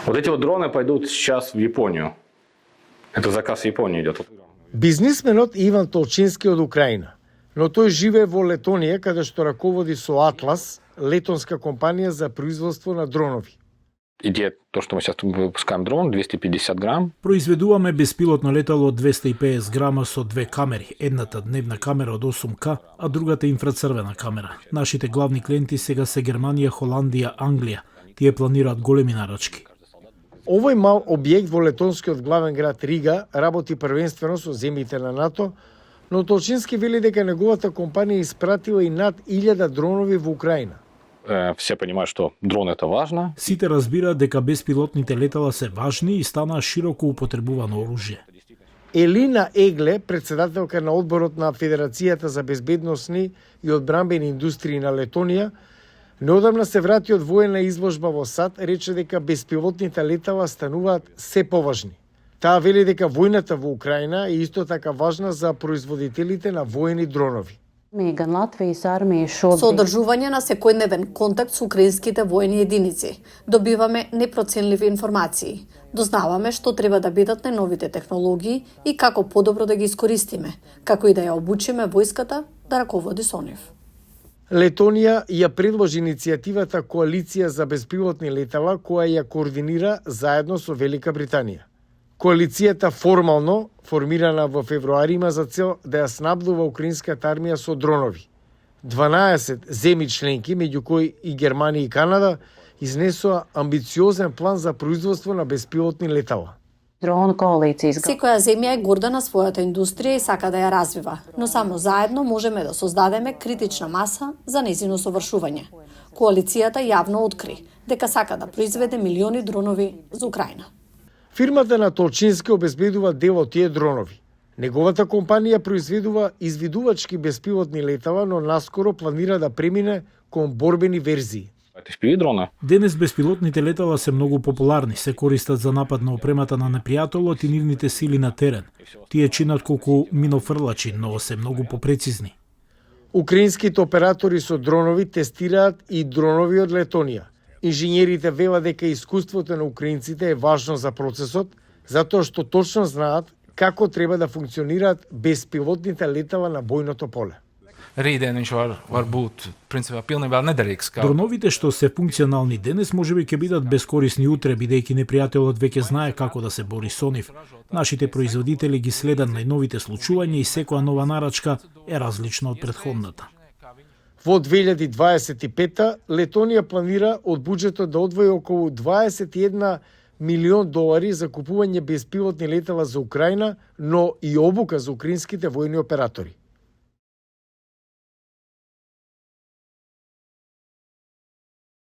Вот эти вот дроны пойдут сейчас в Японию. Это заказ Японии идет. Бизнисменот Иван Толчински од Украина, но тој живее во Летонија, каде што раководи со Атлас, летонска компанија за производство на дронови. Идея, то, что мы сейчас выпускаем дрон, 250 грам. Произведуваме беспилотно летало од 250 грама со две камери, едната дневна камера од 8К, а другата инфрацрвена камера. Нашите главни клиенти сега се Германија, Холандија, Англија. Тие планираат големи нарачки. Овој мал објект во летонскиот главен град Рига работи првенствено со земјите на НАТО, но Толчински вели дека неговата компанија испратила и над 1000 дронови во Украина. Все понимают, что дрон это важно. Сите разбираат дека беспилотните летала се важни и станаа широко употребувано оружје. Елина Егле, председателка на одборот на Федерацијата за безбедносни и одбранбени индустрии на Летонија, неодамна се врати од воена изложба во САД, рече дека беспилотните летала стануваат се поважни. Таа вели дека војната во Украина е исто така важна за производителите на воени дронови. Со одржување на секојдневен контакт со украинските воени единици, добиваме непроценливи информации. Дознаваме што треба да бидат најновите технологии и како подобро да ги искористиме, како и да ја обучиме војската да раководи со нив. Летонија ја предложи иницијативата Коалиција за беспилотни летала, која ја координира заедно со Велика Британија. Коалицијата формално, формирана во февруари, има за цел да ја снабдува украинската армија со дронови. 12 земји членки, меѓу кои и Германија и Канада, изнесоа амбициозен план за производство на беспилотни летала. Секоја земја е горда на својата индустрија и сака да ја развива, но само заедно можеме да создадеме критична маса за нејзино совршување. Коалицијата јавно откри дека сака да произведе милиони дронови за Украина. Фирмата на Толчински обезбедува дел од тие дронови. Неговата компанија произведува извидувачки беспилотни летала, но наскоро планира да премине кон борбени верзии. Это FPV дрона. Денес беспилотните летала се многу популарни, се користат за напад на опремата на непријателот и нивните сили на терен. Тие чинат колку минофрлачи, но се многу попрецизни. Украинските оператори со дронови тестираат и дронови од Летонија. Инженерите велат дека искуството на украинците е важно за процесот, затоа што точно знаат како треба да функционираат беспилотните летала на бојното поле. Rītdien viņš var būt principā pilnībā nederīgs. Дроновите што се функционални денес можеби ќе бидат бескорисни утре, бидејќи непријателот веќе знае како да се бори со нив. Нашите производители ги следат најновите случувања и секоја нова нарачка е различна од претходната. Во 2025 Летонија планира од буџетот да одвои околу 21 милион долари за купување беспилотни летала за Украина, но и обука за украинските војни оператори.